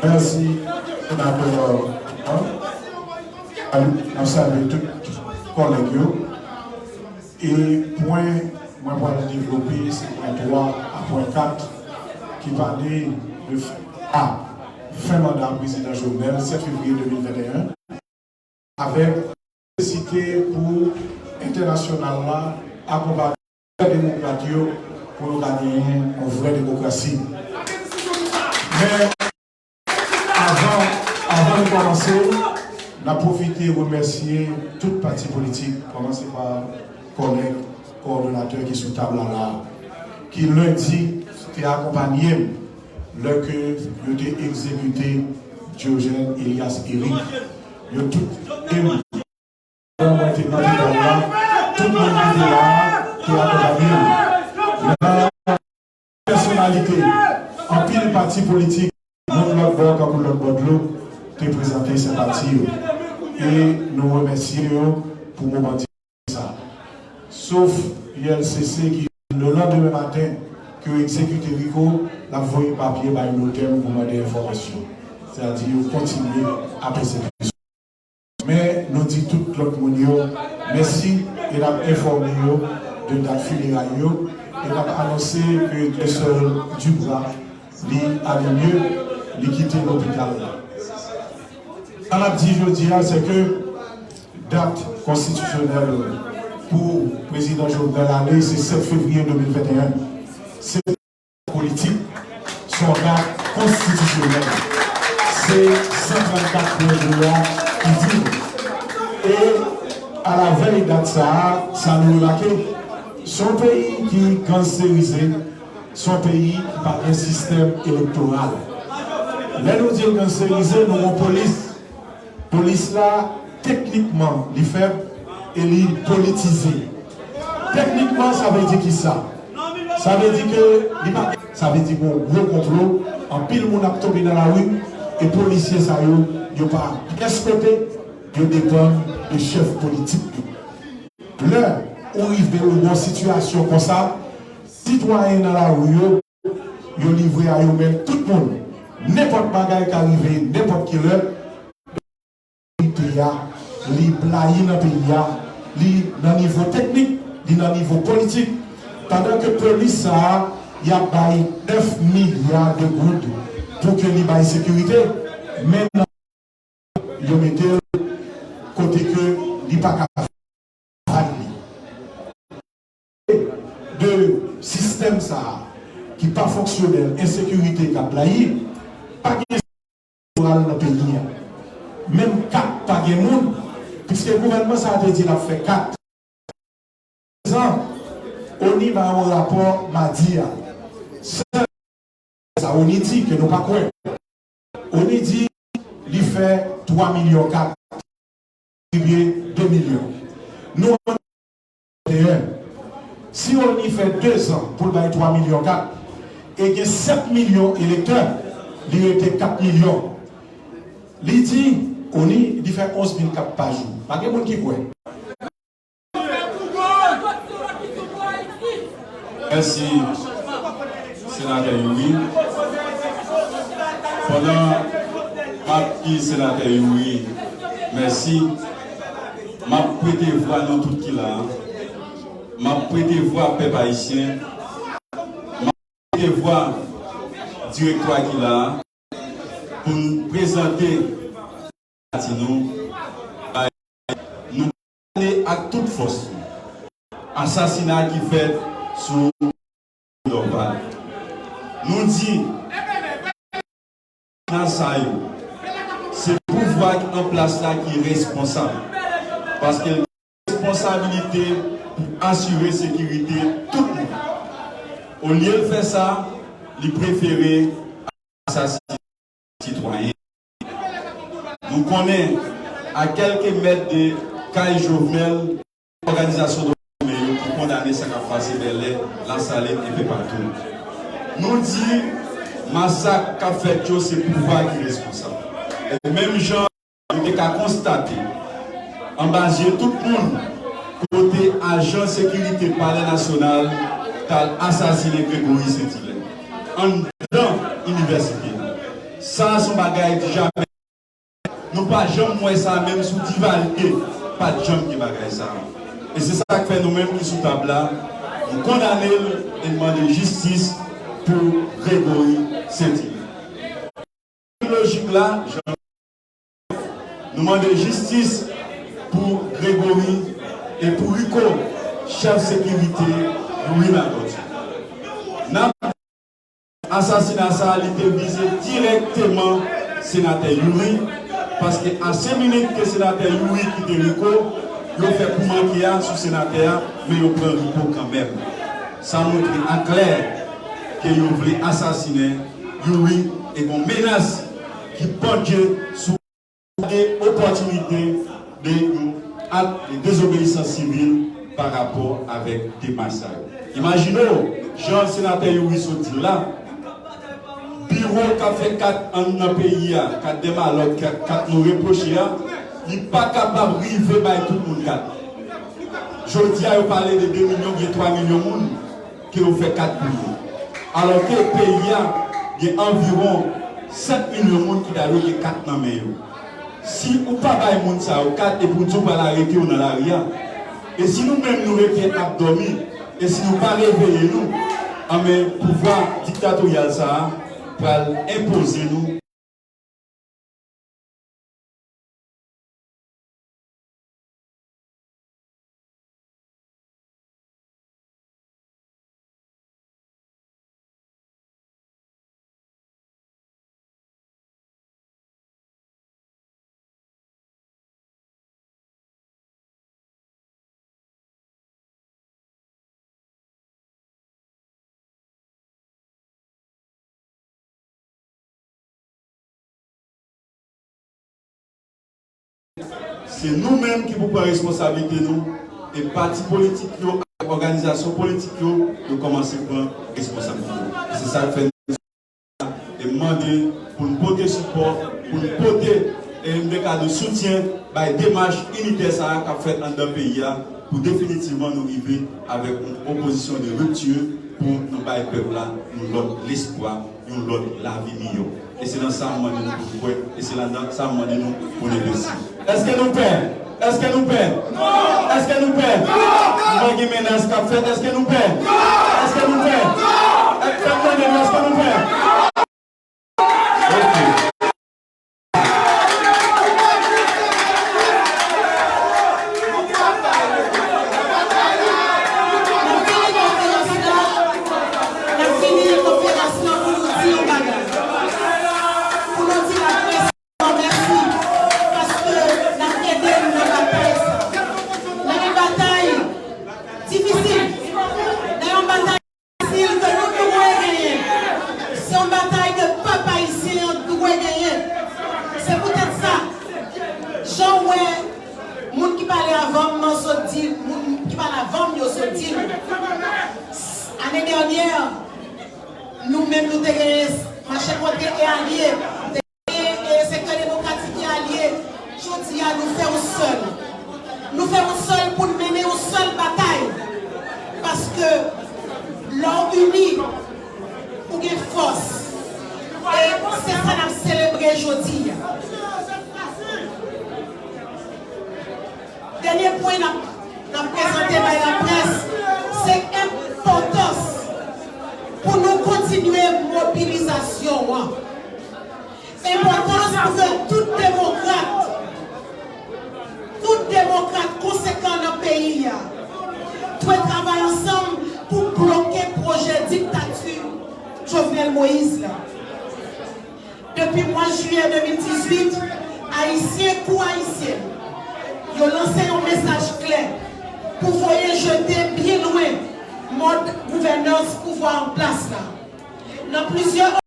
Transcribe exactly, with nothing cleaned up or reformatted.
Mèsi, senatè Jean. N ap salye tout kòlèg yo. E pwen mwen pral devlope, se pwen twa a pwen kat, ki pale de fen, a, fen manda prezidan Jovenel, sèt fevriye de mil venteyen, avèk nesesite pou entènasyonal la akonpaye demokrat yo pou yo ka genyen yon vrè demokrasi. Men, avan, avan nou kòmanse, n ap pwofite remèsye tout pati politik, kòmanse pa kòlèg kowòdonatè ki sou tab la la, ki lendi te akonpanye m lè ke yo te egzekite Diogène Elias Eric. Yo tout te Pandan mwen te nan tribinal la, tout moun ki te la a te akonpanye m. Nan pèsonalite, anpil pati politik, moun lòt bò, kankou lòt bò dlo, te prezante senpati yo. E nou remèsye yo pou moman difisil sa. Sof U L C C ki, le landemen maten ke yo egzekite Rico, l ap voye papye bay notè m pou mande enfòmasyon. Sètadi yo kontinye ap egzekite. Men nou di tout lòt moun yo mèsi e n ap enfòme yo de dat fineray yo e n ap anonse ke Dieuseul Dubras, li ale mye, li kite lopital la. Sa n ap di jodi a, se ke dat konstitisyonèl pou prezidan Jovenel ale, se sèt fevriye de mil venteyen. Se politik, se yon dat konstitisyonèl. Se san trannkat pwen de a ki di l. E alavèy dat sa a, sa nou remake, se yon peyi ki gangsterize, se yon peyi ki pa gen sistèm elektoral. Lè nou di l gangsterize, nou gen yon polis Polis la, teknikman, li fèb e li politize. Teknikman, sa vle di ki sa? Sa vle di ke li pa, sa vle di gen yon gwo konplo, anpil moun ap tonbe nan lari, e polisye sa yo, yo pa pyès kote, yo depann de chèf politik yo. Lè ou rive ou gen yon sitiyasyon konsa, sitwayen nan lari yo, yo livre a yo menm tout moun. Nenpòt bagay ka rive, nenpòt kilè, peyi a, li blayi nan peyi a, li nan nivo teknik, li nan nivo politik. Pandan ke polis sa a, y ap bay nèf milya de goud pou ke li bay sekirite, men nan yo mete l kote ke li pa ka fè travay li. De sistèm sa a ki pa fonksyonèl, ensekirite k ap blayi, pa gen moral nan peyi a. Menm kat pa gen moun, piske gouvènman sa a te di l ap fè kat. Prezan, ONI ba yon rapò madi a. Sèl sa ONI di ke nou pa kwè. ONI di li fè twa milyon kat, distribye de milyon. Nou, si ONI fè de zan pou l bay twa milyon kat, e gen sèt milyon elektè, li rete kat milyon. Li di, ONI, li fè onz mil kat pa jou. Pa gen moun ki kwè. Mèsi, Senatè Youri. Pandan m ap di Senatè Youri mèsi, m ap prete vwa nou tout ki la a. M ap prete vwa pèp ayisyen. M ap prete vwa direktwa ki la a pou n prezante pati nou, bay nou kondane ak tout fòs asasina ki fèt sou Dorval. Nou di, nan sa yo, se pouvwa ki an plas la ki responsab, paske l gen responsabilite pou asire sekirite tout moun. Olye l fè sa, li prefere asasine sitwayen. Nou konnen, a kèlke mèt de kay Jovenel, òganizasyon dwa imen yo ki kondane sa k ap pase Bèlè, Lasalin, enpe patou. Nou di, masak k ap fèt yo, se pouvwa ki responsab. E menm jan nou te ka konstate, anba zye tout moun, kote Ajan sekirite Palè Nasyonal t al asasinen Gregory Saint-Hilaire anndan inivèsite a. Sa a se yon bagay ki jamè Nou pa janm wè sa, menm sou Divalye pa t janm gen bagay sa. E se sa k fè nou menm ki sou tab la, nou kondane l e n mande jistis pou Gregory Saint-Hilaire. Lojik la, jan nou mande jistis pou Gregory e pou Rico, chèf sekirite Youri Latortue. N ap Asasina sa a, li te vize dirèkteman senatè Youri, paske a senk minit ke senatè Youri kite Rico, yo fè kou manke a sou senatè a, men yo pran Rico kanmenm. Sa montre aklè ke yo vle asasinen Youri e gon menas ki pandye sou de opòtinite de yon ak de dezobeyisans sivil pa rapò avèk demach sa yo. Imajine w, jan senatè Youri sot di l la, biwo k ap fè kat an nan peyi a, kat dè malòt, kat, kat nou repwoche a, li pa kapab rive bay tout moun kat. Jodi a, yo pale de de milyon, gen twa milyon moun ke yo fè kat pou yo. Alòske peyi a gen anviwon sèt milyon moun ki ta dwe gen kat nan men yo. Si ou pa bay moun sa yo kat epi w di w pral arete yo nan lari a, e si nou menm nou rete ap dòmi, e si nou pa reveye nou, anben pouvwa diktatoryal sa a pral enpoze nou. Se nou menm ki pou pran responsablite nou, e pati politik yo ak òganizasyon politik yo, yo kòmanse pran responsablite yo. E se sa k fè nou e mande pou n pote sipò, pou n pote, e, m te ka di w, soutyen bay demach initè sa a k ap fèt anndan peyi a, pou definitivman nou rive avèk yon opozisyon de ripti, pou nou bay pèp la yon lòt lespwa, yon lòt lavi miyò. E se nan sa m mande nou pou n kwè, e se nan sa m mande nou pou n envesti. Èske nou pè? Èske nou pè? Èske nou pè? Mwen gen menas k ap fèt, èske nou pè? Èske nou pè? Èske nou pè? Èske nou pè? Ok. N ap fini konferans la pou nou di yon bagay. Pou nou di laprès mèsi. Paske n ap ede n nan batay sa. Nan yon batay difisil. Nan yon batay difisil ke nou dwe genyen. Se yon batay ke pèp ayisyen an dwe genyen. Se poutèt sa, jan w wè moun ki pale avan m nan sot di, moun ki pale avan m yo sot di nou. Ane dènyè, nou menm nou te genyen mache kontre e alye. E, e sektè demokratik e alye, jodi a nou fè yon sèl. Nou fè yon sèl pou n mennen yon sèl batay. Paske lè w ini, ou gen fòs. E se sa n ap selebre jodi a. Dènye pwen n ap, n ap prezante bay laprès, se enpòtans pou nou kontinye mobilizasyon an. Enpòtans pou ke tout demokrat, tout demokrat konsekan nan peyi a dwe travay ansanm pou bloke pwojè diktati Jovenel Moïse la. Depi mwa jiyè de mil dizuit, Ayisyen kou Ayisyen, yo lanse yon mesaj klè pou voye jete byen lwen mòd gouvènans pouvwa an plas la. Nan plizyè